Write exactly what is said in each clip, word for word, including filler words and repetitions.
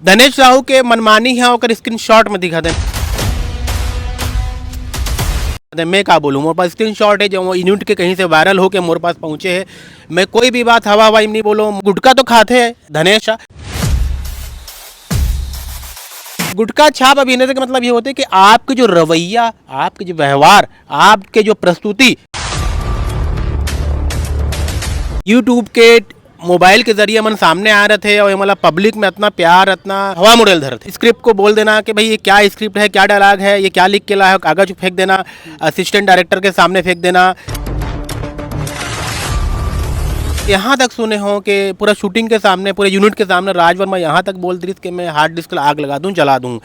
धनेश साहू के मनमानी हे, ओकर स्क्रीनशॉट में दिखा दे। मैं का बोलूँ, मोर पास स्क्रीनशॉट हे, जो यूनिट के कहीं से वायरल होके मोर पास पहुँचे हे। मैं कोई भी बात हवा हवाई में नहीं बोलूँ। गुटखा तो खाथे हे धनेश। गुटखा छाप अभिनेता के मतलब ये होते कि आपके जो रवैया, आपके जो व्यवहार, आपके जो प्रस्तुति YouTube के मोबाइल के जरिए मन सामने आ रहे थे और ये मतलब पब्लिक में इतना प्यार, इतना हवा मुड़ेल धरथे। स्क्रिप्ट को बोल देना कि भाई ये क्या स्क्रिप्ट है, क्या डायलॉग है, ये क्या लिख के लाया हो, कागज फेंक देना, असिस्टेंट डायरेक्टर के सामने फेंक देना। यहाँ तक सुने हो कि पूरा शूटिंग के सामने, पूरे यूनिट के सामने राज वर्मा यहाँ तक बोल दिस कि मैं हार्ड डिस्क ला आग लगा दूं, जला दूं।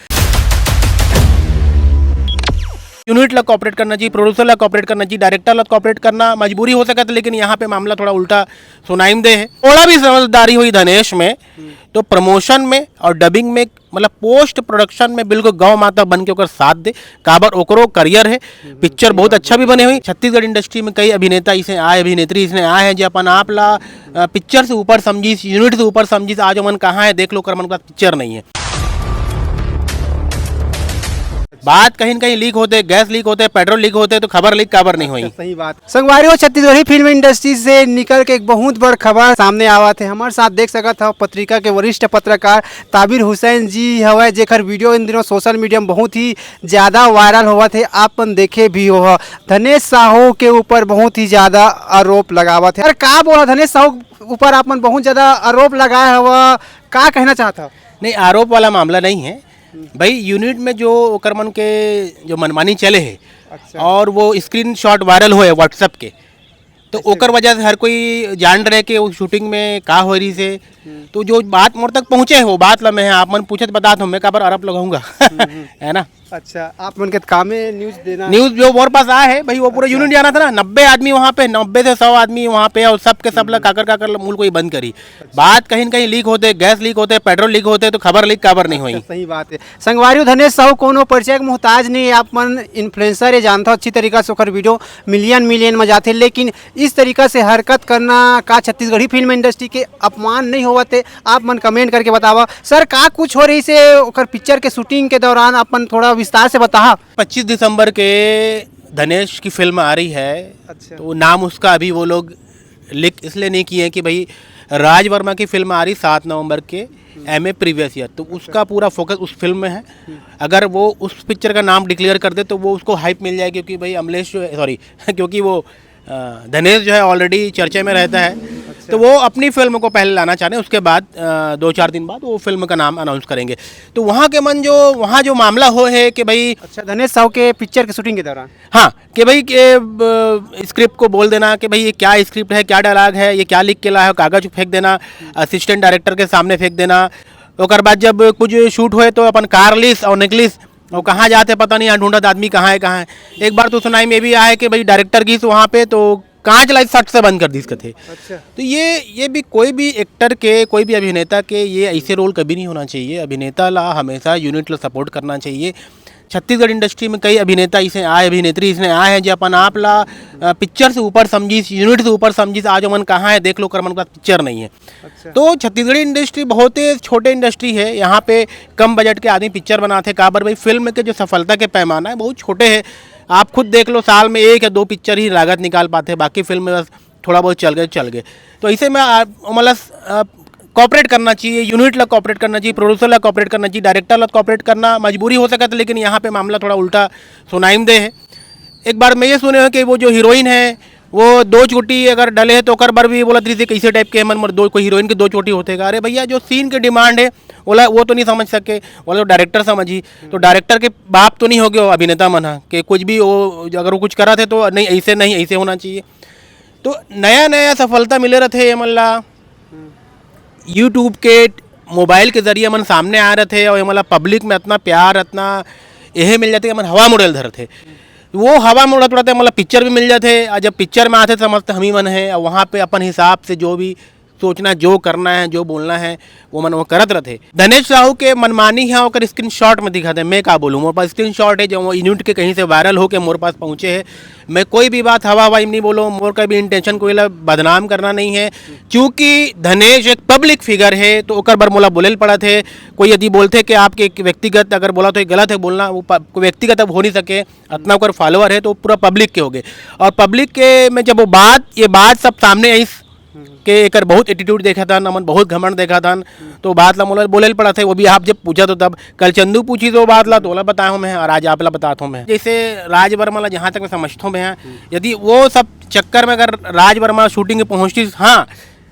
यूनिट ला कॉपरेट करना चाहिए, प्रोड्यूसर ला कॉपरेट करना चाहिए, डायरेक्टर ला कॉपरेट करना मजबूरी हो सकता है, लेकिन यहाँ पे मामला थोड़ा उल्टा सुनाई में दे है। थोड़ा भी समझदारी हुई धनेश में, तो प्रमोशन में और डबिंग में, मतलब पोस्ट प्रोडक्शन में बिल्कुल गौ माता बन के ओकर साथ दे, काबर ओकरो करियर है। पिक्चर बहुत अच्छा भी बने हुई। छत्तीसगढ़ इंडस्ट्री में कई अभिनेता इसे आए, अभिनेत्री इसने आए हैं जो अपन आप ला अ, पिक्चर से ऊपर समझिस, यूनिट से ऊपर समझिस। आज ओमन कहाँ है देख लो, ओकर मन पास पिक्चर नहीं है। बात कहीं न कहीं लीक होते, गैस लीक होते, पेट्रोल लीक होते तो खबर लीक काबर नहीं हुई। सही बात। संगवारी हो, छत्तीसगढ़ी फिल्म इंडस्ट्री से निकल के एक बहुत बड़ खबर सामने आवत हे। हमारे साथ देख सकत हो पत्रिका के वरिष्ठ पत्रकार ताबिर हुसैन जी हवय, जेकर वीडियो इन दिनों सोशल मीडिया में बहुत ही ज्यादा वायरल होवत हे। आप मन देखे भी हो, धनेश साहू के ऊपर बहुत ही ज्यादा आरोप लगावत हे। अरे का बोला, धनेश साहू ऊपर आप मन बहुत ज्यादा आरोप लगाए हव, का कहना चाहत हव? नहीं, आरोप वाला मामला नहीं है भाई। यूनिट में जो ओकर मन के जो मनमानी चले है, अच्छा। और वो स्क्रीनशॉट वायरल होए WhatsApp के, तो अच्छा। ओकर वजह से हर कोई जान रहे कि वो शूटिंग में का हो रही से। हम्म। तो जो बात मोर तक पहुँचे है, वो बात ला मैं आप मन पूछत बतात हूँ, मैं काबर आरोप लगाऊंगा। हम्म, हम्म। है ना? अच्छा, आप मन के कामे न्यूज देना। न्यूज जो मोर पास आया है भाई, वो पूरा अच्छा। यूनिट जाना था ना, नब्बे आदमी वहाँ पे, नब्बे से सौ आदमी वहाँ पे है, और सबके सब ला हम्म। काकर काकर ला मूल कोई बंद करी। अच्छा। बात कहीं न कहीं लीक होते, गैस लीक होते, पेट्रोल लीक होते, तो खबर लीक काबर नहीं अच्छा, हुई। सही बात है। संगवारी हो, धनेश साहू कोनो परिचय के मोहताज नहीं, आप मन इन्फ्लुएंसर है, जानता हो अच्छी तरीका से, ओकर वीडियो मिलियन मिलियन में जाते, लेकिन इस तरीका से हरकत करना का छत्तीसगढ़ी फिल्म इंडस्ट्री के अपमान नहीं होवत है? आप मन कमेंट करके बतावा। सर, का कुछ हो रही से ओकर पिक्चर के शूटिंग के दौरान, आप मन थोड़ा विस्तार से बताहा। पच्चीस दिसंबर के धनेश की फिल्म आ रही है, अच्छा। तो नाम उसका अभी वो लोग लिख इसलिए नहीं किए हैं कि भाई राज वर्मा की फिल्म आ रही सात नवंबर के, एम ए प्रीवियस ईयर, तो उसका पूरा फोकस उस फिल्म में है। अगर वो उस पिक्चर का नाम डिक्लेयर कर दे तो वो उसको हाइप मिल जाए, क्योंकि भाई अमलेश जो है, सॉरी, क्योंकि वो अ, धनेश जो है ऑलरेडी चर्चे में रहता है, अच्छा। तो वो अपनी फिल्म को पहले लाना चाह रहे हैं, उसके बाद अ, दो चार दिन बाद वो फिल्म का नाम अनाउंस करेंगे। तो वहाँ के मन जो, वहाँ जो मामला हो है कि भाई अच्छा, धनेश साहू के पिक्चर के शूटिंग के दौरान हाँ, कि भाई के स्क्रिप्ट को बोल देना कि भाई ये क्या स्क्रिप्ट है, क्या डायलॉग है, ये क्या लिख के लाया हो, कागज फेंक देना, असिस्टेंट डायरेक्टर के सामने फेंक देना। ओकर बाद जब कुछ शूट हुए तो अपन कार लिस और निकलिस, वो कहाँ जाते पता नहीं, यहाँ ढूंढत आदमी कहाँ है, कहाँ है। एक बार तो सुनाई में भी आया कि भाई डायरेक्टर गीस वहाँ पे तो कांच लाई सट से बंद कर दीस कथे। अच्छा। तो ये ये भी कोई भी एक्टर के, कोई भी अभिनेता के ये ऐसे रोल कभी नहीं होना चाहिए। अभिनेता ला हमेशा यूनिट ला सपोर्ट करना चाहिए। छत्तीसगढ़ इंडस्ट्री में कई अभिनेता इसे आए, अभिनेत्री इसने आए हैं जो अपन आप ला अ, पिक्चर से ऊपर समझिस, यूनिट से ऊपर समझिस। आज ओमन कहाँ है देख लो, ओकर मन पास पिक्चर नहीं है। अच्छा। तो छत्तीसगढ़ी इंडस्ट्री बहुत ही छोटे इंडस्ट्री है, यहाँ पे कम बजट के आदमी पिक्चर बनाते। काबर भाई फिल्म के जो सफलता के पैमाना है बहुत छोटे है। आप खुद देख लो, साल में एक या दो पिक्चर ही लागत निकाल पाते, बाकी फिल्म में बस थोड़ा बहुत चल गए, चल गए। तो इसे में आप, मतलब अ, कॉपरेट करना चाहिए, यूनिट ला कॉपरेट करना चाहिए, प्रोड्यूसर ला कॉपरेट करना चाहिए, डायरेक्टर ला कॉपरेट करना मजबूरी हो सकता है, लेकिन यहाँ पे मामला थोड़ा उल्टा सुनाई में दे है। एक बार मैं ये सुने हो कि वो जो हीरोइन है वो दो चोटी अगर डले है तो ओकर बर भी बोलत रही थी कैसे टाइप के मन मर दो, कोई हीरोइन के दो चोटी होते का। अरे भैया जो सीन के डिमांड है ओला वो तो नहीं समझ सके, ओला तो डायरेक्टर समझी। तो डायरेक्टर के बाप तो नहीं हो गए अभिनेता मन हा कि कुछ भी वो अगर वो कुछ करा थे तो नहीं ऐसे नहीं ऐसे होना चाहिए। तो नया नया सफलता मिले रहते ये मन ला। यूट्यूब के मोबाइल के जरिए मन सामने आ रहे थे और ये मतलब पब्लिक में इतना प्यार, इतना यह मिल जाते कि मन हवा मुड़ेल धरते। वो हवा मुड़त उड़ाते मतलब पिक्चर भी मिल जाते, और जब पिक्चर में आते तो समझते हम ही मन है, और वहाँ पे अपन हिसाब से जो भी सोचना, जो करना है, जो बोलना है, वो मन वो करत रथे। धनेश साहू के मनमानी है, ओकर स्क्रीनशॉट में दिखाते हैं। मैं का बोलूँ, मोर पास स्क्रीनशॉट है, जो वो यूनिट के कहीं से वायरल होके मोर पास पहुँचे है। मैं कोई भी बात हवा हवाई में नहीं बोलूँ, मोर का भी इंटेंशन कोई ला बदनाम करना नहीं है। चूँकि धनेश एक पब्लिक फिगर है, तो ओकर बर मोला बोले ल पड़त है। कोई यदि बोलते कि आपके एक व्यक्तिगत अगर बोला तो ये गलत है बोलना, वो प-, कोई व्यक्तिगत अब हो नहीं सके, अतना ओकर फॉलोअर है, तो पूरा पब्लिक के हो गए। और पब्लिक के में जब वो बात, ये बात सब सामने आई, के एकर बहुत एटीट्यूड देखा था, नमन बहुत घमंड देखा था, तो बात ला मोला बोले ल पड़ा था। वो भी आप जब पूछा तो तब, कल चंदू पूछी तो बात ला, तो ओला बताया हूँ मैं, और आज आप ला बताता हूँ मैं। जैसे राज वर्मा ला जहाँ तक मैं समझता हूँ मैं, यदि वो सब चक्कर में अगर राज वर्मा शूटिंग में पहुँचती, हाँ,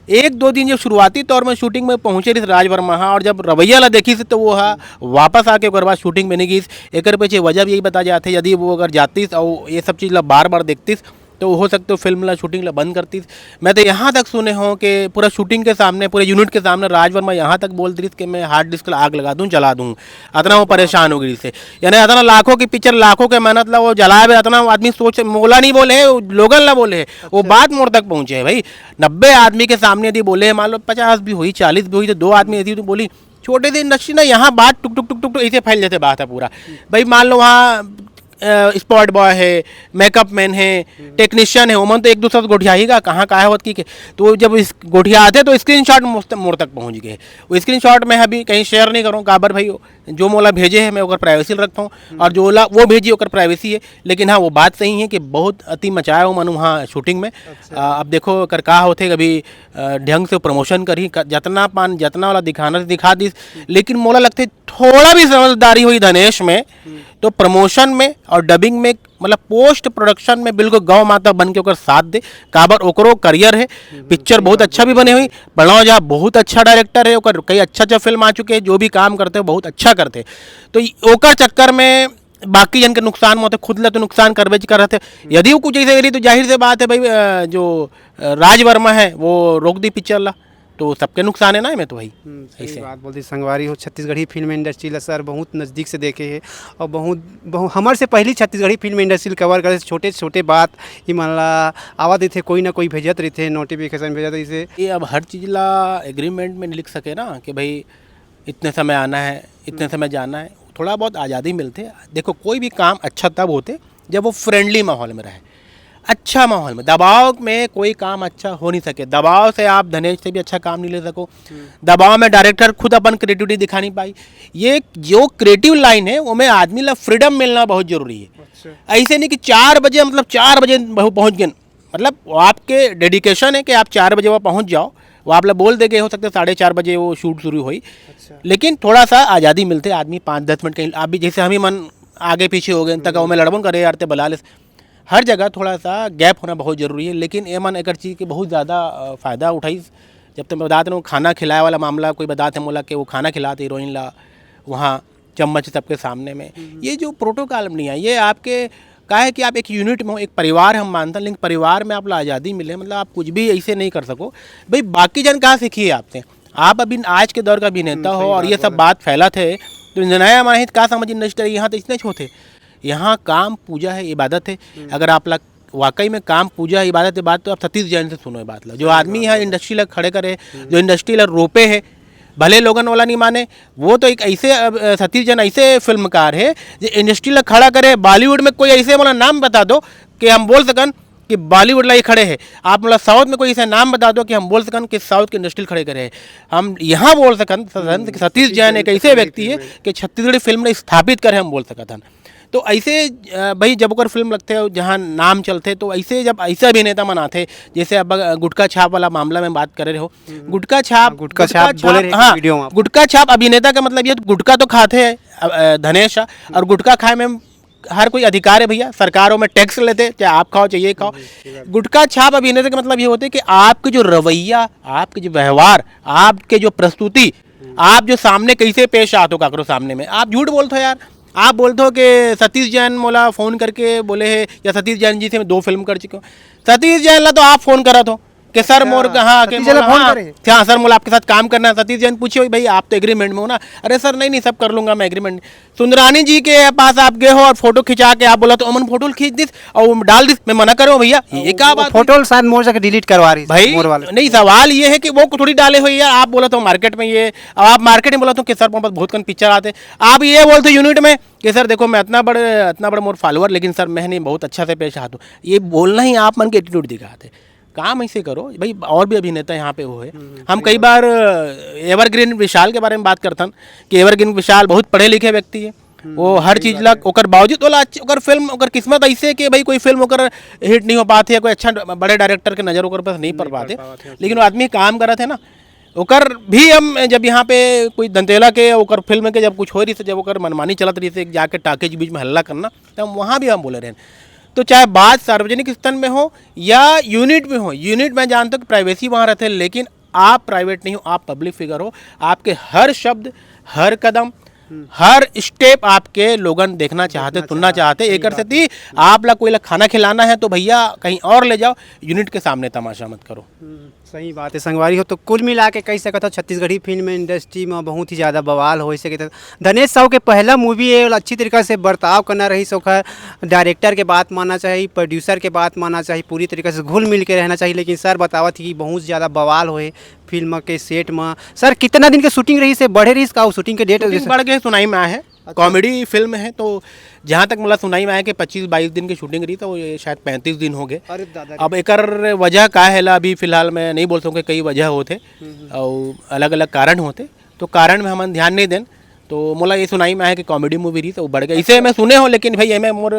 एक दो दिन जब शुरुआती तौर में शूटिंग में पहुँचे रही राज वर्मा, हाँ, और जब रवैया ला देखी से तो वो, हाँ, वापस आके ओकर बाद शूटिंग में नहीं गई। एकर पीछे वजह भी यही बता जाते, यदि वो अगर जातीस और ये सब चीज़ ला बार बार देखतीस, तो हो सकते हो फिल्म ला, शूटिंग ला बंद करतीस। मैं तो यहाँ तक सुने हों कि पूरा शूटिंग के सामने, पूरे यूनिट के सामने राज वर्मा यहाँ तक बोल दिस कि मैं हार्ड डिस्क ला आग लगा दूँ, जला दूँ। अतना वो परेशान हो गई से, यानी अतना लाखों की पिक्चर, लाखों के मेहनत ला वो जलाए बे, अतना आदमी सोच, मोला नहीं बोले है, लोगन ला बोले है। वो बात मोर तक पहुँचे है भाई। नब्बे आदमी के सामने यदि बोले है, मान लो पचास भी हुई, चालीस भी हुई, तो दो आदमी यदि तो बोली, छोटे से इंडस्ट्री ना, यहाँ बात टुक टुक टुक टुक टुक ऐसे फैल जाते बात है पूरा। भाई मान लो वहाँ स्पॉट बॉय है, मेकअप मैन है, टेक्नीशियन है, ओमन तो एक दूसरे से गोठियाही का, कहाँ का है होत की के। तो जब इस गोठिया आते तो स्क्रीनशॉट मोर तक पहुँच गए। वो स्क्रीनशॉट मैं अभी कहीं शेयर नहीं करूँ, काबर भाई, जो मोला भेजे है मैं ओकर प्राइवेसी रखता हूँ, और जो ओला वो भेजी ओकर प्राइवेसी है। लेकिन हाँ, वो बात सही है कि बहुत अति मचाया वो मन वहाँ शूटिंग में। आ, अब देखो ओकर का होथे, कभी आ, ढंग से प्रमोशन करही, क-, जतना पान, जतना वाला दिखाना दिखा दिस। लेकिन मोला लगथे थोड़ा भी समझदारी होई धनेश में, तो प्रमोशन में और डबिंग में, मतलब पोस्ट प्रोडक्शन में बिल्कुल गौ माता बन के ओकर साथ दे, काबर ओकरो करियर है। पिक्चर बहुत अच्छा भी बने हुई, प्रणव झा बहुत अच्छा डायरेक्टर है, ओकर कई अच्छा अच्छा फिल्म आ चुके हैं, जो भी काम करते हैं बहुत अच्छा करते हैं। तो इ-, ओकर चक्कर में बाकी जन के नुकसान में होते, खुद ला तो नुकसान करबेच करत है। यदि वो कुछ ऐसे करी तो जाहिर से बात है भाई, अ, जो अ, राज वर्मा है वो रोक दी पिक्चर ला, तो सबके नुकसान है ना, मैं तो भाई। हम्म, सही ऐसे। बात बोल दी संगवारी हो। छत्तीसगढ़ी फिल्म इंडस्ट्री ला सर बहुत नज़दीक से देखे है और बहुत, बहुत हमर से पहली छत्तीसगढ़ी फिल्म इंडस्ट्री कवर करे, छोटे छोटे बात ही मन ला आवा देथे, कोई ना कोई भेजत रहिथे, नोटिफिकेशन भेजत रहिथे। ये अब हर चीज़ ला एग्रीमेंट में नहीं लिख सके ना कि भाई इतने समय आना है, इतने समय जाना है। थोड़ा बहुत आज़ादी मिलथे। देखो, कोई भी काम अच्छा तब होथे जब वो फ्रेंडली माहौल में रहे, अच्छा माहौल में। दबाव में कोई काम अच्छा हो नहीं सके। दबाव से आप धनेश से भी अच्छा काम नहीं ले सको। दबाव में डायरेक्टर खुद अपन क्रिएटिविटी दिखा नहीं पाई। ये जो क्रिएटिव लाइन है, वो में आदमी ला फ्रीडम मिलना बहुत जरूरी है। अच्छा। ऐसे नहीं कि चार बजे, मतलब चार बजे बहु-, पहुंच गए, मतलब वो आपके डेडिकेशन है कि आप चार बजे वहाँ पहुँच जाओ, वो आप ला बोल दे गए, हो सकता है साढ़े चार बजे वो शूट शुरू होई। अच्छा। लेकिन थोड़ा सा आज़ादी मिलथे, आदमी पाँच दस मिनट कहीं, अभी जैसे हम ही मन आगे पीछे हो गए, तक मैं लड़बो करे यार, ते बला ले। हर जगह थोड़ा सा गैप होना बहुत जरूरी है, लेकिन ये मन एकर चीज़ के बहुत ज़्यादा अ, फ़ायदा उठाइस। जब तक मैं बतात रहूँ, खाना खिलाए वाला मामला, कोई बतात है मोला कि वो खाना खिलाते हीरोइन ला वहाँ चम्मच सबके सामने में, ये जो प्रोटोकॉल नहीं है, ये आपके का है कि आप एक यूनिट में हो, एक परिवार हम मानते हैं, लेकिन परिवार में आप ला आज़ादी मिले, मतलब आप कुछ भी ऐसे नहीं कर सको। भाई बाकी जन का सीखिए आपसे, आप अभी आज के दौर का अभिनेता हो और ये सब बात फैलत है, तो नया माहित का समझ इंडस्ट्री यहाँ तो इसने होते। यहाँ काम पूजा है, इबादत है। अगर आप ला वाकई में काम पूजा है, इबादत है, बात तो आप सतीश जैन से सुनो ये बात ला, जो आदमी यहाँ इंडस्ट्री ला खड़े करे, जो इंडस्ट्री ला रोपे है, भले लोगन वाला नहीं माने, वो तो एक ऐसे, अब, अ, सतीश जैन ऐसे फिल्मकार है जो इंडस्ट्री ला खड़ा करे। बॉलीवुड में कोई ऐसे वाला नाम बता दो कि हम बोल सकन कि बॉलीवुड ला ये खड़े है। आप मतलब साउथ में कोई ऐसा नाम बता दो कि हम बोल सकन कि साउथ की इंडस्ट्री खड़े करे है। हम यहाँ बोल सकन, सकन कि सतीश जैन एक ऐसे व्यक्ति है कि छत्तीसगढ़ी फिल्म ने स्थापित करे, हम बोल सकत हन। तो ऐसे, अ, भाई जब ओकर फिल्म लगथे, जहाँ नाम चलथे, तो ऐसे जब ऐसे अभिनेता मन आथे, जैसे अब, अ, गुटखा छाप वाला मामला में बात करे रहो, गुटखा छाप, हाँ, गुटखा गुटखा छाप बोले छाप, रहे हाँ, वीडियो में आप। गुटखा छाप अभिनेता का मतलब ये गुटखा तो खाथे, अ, अ, धनेश, और गुटखा खाए में हर कोई अधिकार है भैया, सरकारों में टैक्स लेते, चाहे आप खाओ चाहे ये खाओ। गुटखा छाप अभिनेता का मतलब ये होते कि आपके जो रवैया, आपके जो व्यवहार, आपके जो प्रस्तुति, आप जो सामने कैसे पेश आते हो काकरो सामने में, आप झूठ बोलते हो यार। आप बोलते हो कि सतीश जैन मोला फोन करके बोले है या सतीश जैन जी से मैं दो फिल्म कर चुके हूँ। सतीश जैन ला तो आप फोन करत हो, कि सर मोर, हाँ, कि सतीश जी ला मोला, फोन हाँ, करे। हाँ सर, मोला आपके साथ काम करना है। सतीश जैन पूछे, भाई आप तो एग्रीमेंट में हो ना? अरे सर, नहीं नहीं, सब कर लूंगा मैं एग्रीमेंट। सुंदरानी जी के पास आप गए हो और फोटो खिंचा के आप बोला तो ओमन फोटो खींच दिस और डाल दिस, मैं मना करूँ भैया, ये क्या बात हुई? फोटो शायद मोर जाके डिलीट करवा रही भाई। मोर वाले। नहीं, सवाल ये है कि वो थोड़ी डाले हो यार, आप बोला तो मार्केट में ये, अब आप मार्केट में बोला तो कि सर मोर पास बहुत कन पिक्चर आते, आप ये बोलते यूनिट में कि सर देखो मैं इतना बड़े, इतना बड़ा मोर फॉलोअर, लेकिन सर मैं नहीं बहुत अच्छा से पेश आता हूँ, ये बोलना ही आप मन के एटीट्यूड दिखाते। काम ऐसे करो भाई, और भी अभिनेता यहाँ पे वो है। हम्म, हम सही कई बात। बार एवरग्रीन विशाल के बारे में बात करथन कि एवरग्रीन विशाल बहुत पढ़े लिखे व्यक्ति है, हम्म, वो हर सही चीज बात ला है। ओकर बावजूद ओला अच्छी, ओकर फिल्म, ओकर किस्मत ऐसे है कि भाई कोई फिल्म ओकर हिट नहीं हो पाती है, कोई अच्छा बड़े डायरेक्टर के नजर ओकर पास नहीं पड़ नहीं पड़ पाते, पावत है, लेकिन वो आदमी काम करत है ना। ओकर भी हम जब यहाँ पे कोई दंतेला के ओकर फिल्म के जब कुछ हो रही, जब ओकर मनमानी चलत रही, जाके टाकीज के बीच में हल्ला करना, तब वहाँ भी हम बोले रहे। तो चाहे बात सार्वजनिक स्तर में हो या यूनिट में हो, यूनिट में जानते हो कि प्राइवेसी वहाँ रहते हैं, लेकिन आप प्राइवेट नहीं हो, आप पब्लिक फिगर हो। आपके हर शब्द, हर कदम, हम्म। हर स्टेप आपके लोगन देखना चाहते, देखना सुनना चाहते, चाहते। सही एकर बात सेती है। आप ला कोई ला खाना खिलाना है तो भैया कहीं और ले जाओ, यूनिट के सामने तमाशा मत करो। हम्म, सही बात है संगवारी हो। तो कुल मिला के कह सकत हो छत्तीसगढ़ी फिल्म इंडस्ट्री में बहुत ही ज़्यादा बवाल हो सके। तो धनेश साहू के पहला मूवी है, अच्छी तरीका से बर्ताव करना रही, ओकर डायरेक्टर के बात मानना चाहिए, प्रोड्यूसर के बात मानना चाहिए, पूरी तरीके से घुल मिल के रहना चाहिए। लेकिन सर बतावत ही कि बहुत ज़्यादा बवाल होए फिल्म के सेट में। सर कितना दिन के शूटिंग रही से बढ़े रही का शूटिंग के डेट? शूटिंग बढ़ के सुनाई में आए है। अच्छा। कॉमेडी फिल्म है, तो जहाँ तक मोला सुनाई में आया कि पच्चीस बाईस दिन की शूटिंग रही, तो ये शायद पैंतीस दिन हो गए। अरे दादा रे। अब एकर वजह का है ला, अभी फिलहाल मैं नहीं बोल सकूँ कि कई वजह होते हम्म, हम्म। और अलग-अलग कारण होते, तो कारण में हमन ध्यान नहीं देन। तो मोला ये सुनाई में आया कि कॉमेडी मूवी रही, तो वो बढ़ गया। इसे मैं सुने हो, लेकिन भाई, ये मैं मोर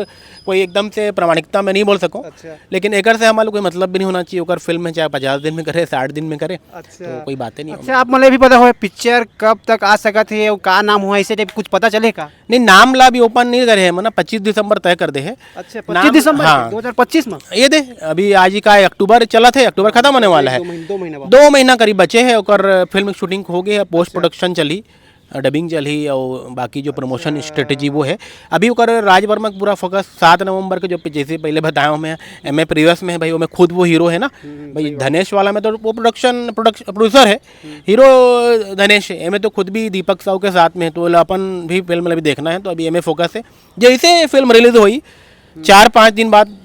कोई एकदम से प्रामाणिकता में नहीं बोल सकूँ। अच्छा। लेकिन एकर से हमारे कोई मतलब भी नहीं होना चाहिए, ओकर फिल्म है, चाहे पचास दिन में करे, साठ दिन में करे, अच्छा। तो कोई बात ही नहीं अच्छा, होगी। आप मतलब भी पता हो पिक्चर कब तक आ सकत है और का नाम हुआ, ऐसे टाइप कुछ पता चले का? नहीं, नाम ला भी ओपन नहीं करे है, मतलब पच्चीस दिसंबर तय कर दे है। अच्छा, नाम, पच्चीस दिसंबर हाँ। दो हज़ार पच्चीस में? ये दे, अभी आज ही का है, अक्टूबर चलत है, अक्टूबर खत्म होने वाला है। दो महीने, दो महीना बाद। दो महीना करीब बचे है, ओकर फिल्म शूटिंग हो गई है, पोस्ट अच्छा। प्रोडक्शन चली, डबिंग चलही और बाकी जो प्रमोशन अच्छा। स्ट्रेटेजी वो है। अभी ओकर राज वर्मा के पूरा फोकस सात नवंबर के, जो जैसे पहले बताया हूँ मैं, एम ए प्रीवियस में है भाई, वो मैं खुद वो हीरो है ना हम्म, भाई, सही बात। धनेश वाला में तो वो प्रोडक्शन, प्रोडक्शन प्रोड्यूसर है, हम्म। हीरो धनेश है, एमे तो खुद भी दीपक साहू के साथ में है, तो ओला अपन भी फिल्म ला भी देखना है, तो अभी एमे फोकस है। जैसे फिल्म रिलीज होई, हम्म। चार पाँच दिन बाद,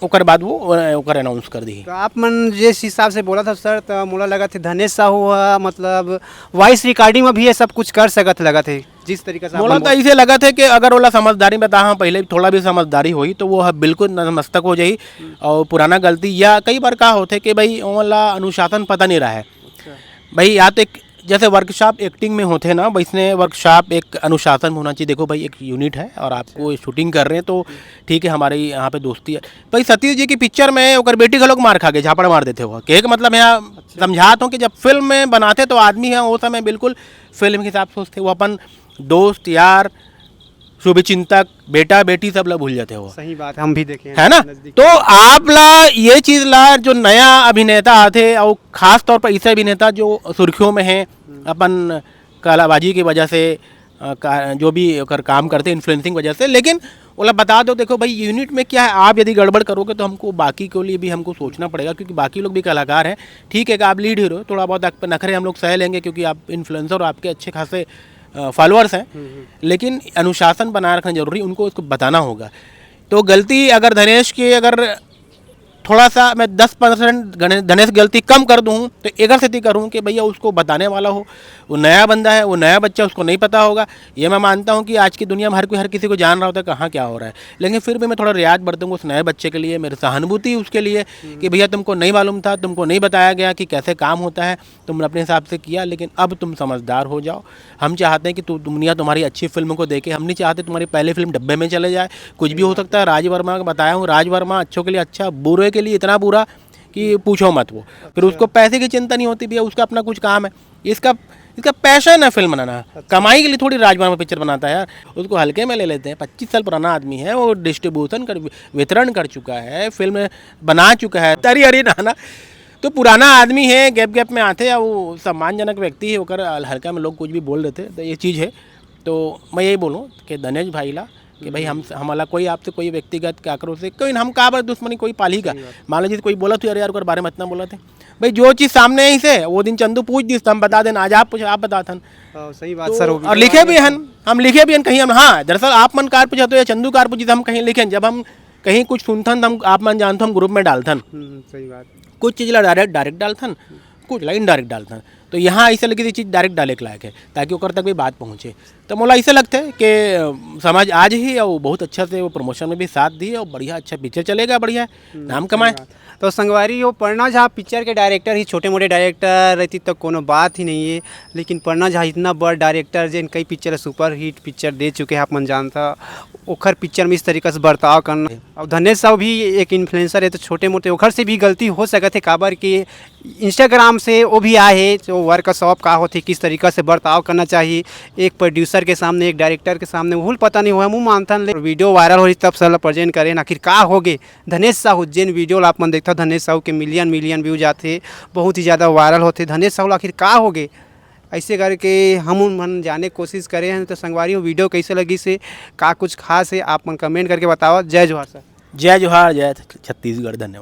ओकर बाद वो, ओकर अनाउंस कर दी। तो आप मन जिस हिसाब से बोला था सर, तो मोला लगा थे धनेश साहू ह, मतलब वॉइस रिकॉर्डिंग में भी ये सब कुछ कर सकत लगा थे, जिस तरीके से आप मोला मन तो बोल- ऐसे लगा थे कि अगर ओला समझदारी में बताहा, पहले थोड़ा भी समझदारी होई, तो वो ह बिल्कुल नतमस्तक हो जाई। हम्म। और पुराना गलती या कई बार का होथे कि भाई ओला अनुशासन पता नहीं रहा है। अच्छा। भाई, या तो एक जैसे वर्कशॉप एक्टिंग में होथे ना, वैसने वर्कशॉप एक अनुशासन में होना चाहिए। देखो भाई, एक यूनिट है और आपको अच्छा। शूटिंग कर रहे हैं, तो ठीक है, हमारे यहाँ पे दोस्ती है। भाई, सतीश जी की पिक्चर में ओकर बेटी घलोक मार खा के झापड़ मार देते हो। कहे के मतलब, यहाँ अच्छा। समझात हूँ कि जब फिल्म में बनाते तो आदमी है, वो समय बिल्कुल फिल्म के हिसाब से सोचते, वो अपन दोस्त यार, शुभचिंतक, बेटा बेटी सब ला भूल जाते हो। सही बात, हम भी देखे हैं है ना? नजदीक तो में। आप ला ये चीज ला, जो नया अभिनेता आते और खास तौर पर ऐसे अभिनेता जो सुर्खियों में है हम्म। अपन कलाबाजी की वजह से, अ, का, जो भी ओकर काम करते इन्फ्लुएंसिंग वजह से, लेकिन ओला बता दो, देखो भाई, यूनिट में क्या है, आप यदि गड़बड़ करोगे तो हमको बाकी के लिए भी हमको सोचना पड़ेगा, क्योंकि बाकी लोग भी कलाकार हैं। ठीक है कि आप लीड हीरो, थोड़ा बहुत आप पे नखरे हम लोग सह लेंगे, क्योंकि आप इन्फ्लुएंसर हो, आपके अच्छे खासे फॉलोअर्स हैं, हम्म, हम्म। लेकिन अनुशासन बनाए रखना जरूरी, उनको उसको बताना होगा। तो गलती अगर धनेश की, अगर थोड़ा सा मैं दस परसेंट गणे-, धनेश गलती कम कर दूँ, तो एकर सेती करूँ कि भैया, उसको बताने वाला हो, वो नया बंदा है, वो नया बच्चा, उसको नहीं पता होगा। ये मैं मानता हूँ कि आज की दुनिया में हर कोई हर किसी को जान रहा होता है कहाँ क्या हो रहा है, लेकिन फिर भी मैं थोड़ा रियायत बरतूँगा उस नए बच्चे के लिए, मेरी सहानुभूति उसके लिए कि भैया, तुमको नहीं मालूम था, तुमको नहीं बताया गया कि कैसे काम होता है, तुमने अपने हिसाब से किया, लेकिन अब तुम समझदार हो जाओ। हम चाहते हैं कि तु-, दुनिया तुम्हारी अच्छी फिल्म को देखे। हम नहीं चाहते तुम्हारी पहली फिल्म डब्बे में चले जाए। कुछ भी हो सकता है। राज वर्मा का बताया हूँ, राज वर्मा अच्छों के लिए अच्छा, बुरे के लिए इतना बुरा कि पूछो मत। वो फिर उसको पैसे की चिंता नहीं होती भैया, उसका अपना कुछ काम है। इसका, इसका पैशन है फिल्म बनाना। अच्छा। कमाई के लिए थोड़ी राज वर्मा पिक्चर बनाता है यार, उसको हल्के में ले लेते हैं। पच्चीस साल पुराना आदमी है, वो डिस्ट्रीब्यूशन कर, वितरण कर चुका है, फिल्म बना चुका है, तरी हरी नाना। तो पुराना आदमी है, गैप गैप में आते हैं, वो सम्मानजनक व्यक्ति है, ओकर हल्का में लोग कुछ भी बोल देते हैं, तो ये चीज़ है। तो मैं यही बोलूँ कि धनेश भाई ला कि भाई हम, हमला कोई आपसे कोई व्यक्तिगत काकरो से कोई, हम काबर दुश्मनी कोई पालही का। मान लो जैसे कोई बोलत हे, अरे यार ओकर बारे में इतना बोलत हे, भाई जो चीज़ सामने आइस हे वो दिन चंदू पूछ दिस त हम बता देन, आज आप पूछ, आप बताथन। सही बात सर। और लिखे भी हन, हम लिखे भी हन कहीं हम, हाँ दरअसल आप मन कार पूछत हो या चंदू कार पूछिस त हम कहीं लिखेन, जब हम कहीं कुछ सुनथन त हम, आप मन जानथो हम ग्रुप में डालथन। सही बात। कुछ चीज़ ला डायरेक्ट डायरेक्ट डालथन, कुछ ला इनडायरेक्ट डालथन। तो यहाँ ऐसे लगे चीज़ डायरेक्ट डाले के लायक हे ताकि ओकर तक भी बात पहुँचे। तो मोला ऐसे लगथे कि समाज आज ही और बहुत अच्छा से वो प्रमोशन में भी साथ दी और बढ़िया अच्छा पिक्चर चलेगा, बढ़िया नाम कमाए। तो संगवारी हो, प्रणव झा पिक्चर के डायरेक्टर ही छोटे मोटे डायरेक्टर रहती तो कोनो बात ही नहीं है, लेकिन प्रणव झा इतना बड़ डायरेक्टर जेन कई पिक्चर सुपर हिट पिक्चर दे चुके हैं, आप मन जानता ओखर पिक्चर में इस तरीका से बर्ताव करना। और धनेश साहू भी एक इन्फ्लुएंसर है, तो छोटे मोटे ओखर से भी गलती हो सकत है, काबर कि इंस्टाग्राम से वो भी आए है, जो वर्कशॉप का होते, किस तरीका से बर्ताव करना चाहिए एक प्रोड्यूसर के सामने, एक डायरेक्टर के सामने, वो पता नहीं हुआ। मुँह मानथन ले वीडियो वायरल हो तब साला प्रेजेंट करें, आखिर का हो गए धनेश साहू। जेन वीडियो ला आप मन देखता धनेश साहू के मिलियन मिलियन व्यूज आते, बहुत ही ज़्यादा वायरल होते। धनेश साहू आखिर का हो गए? ऐसे करके हम मन जाने कोशिश करे हैं। तो संगवारी हो, वीडियो कैसे लगी से का कुछ खास है, आप मन कमेंट करके बताओ। जय जोहार सर। जय जोहार, जय छत्तीसगढ़, धन्यवाद।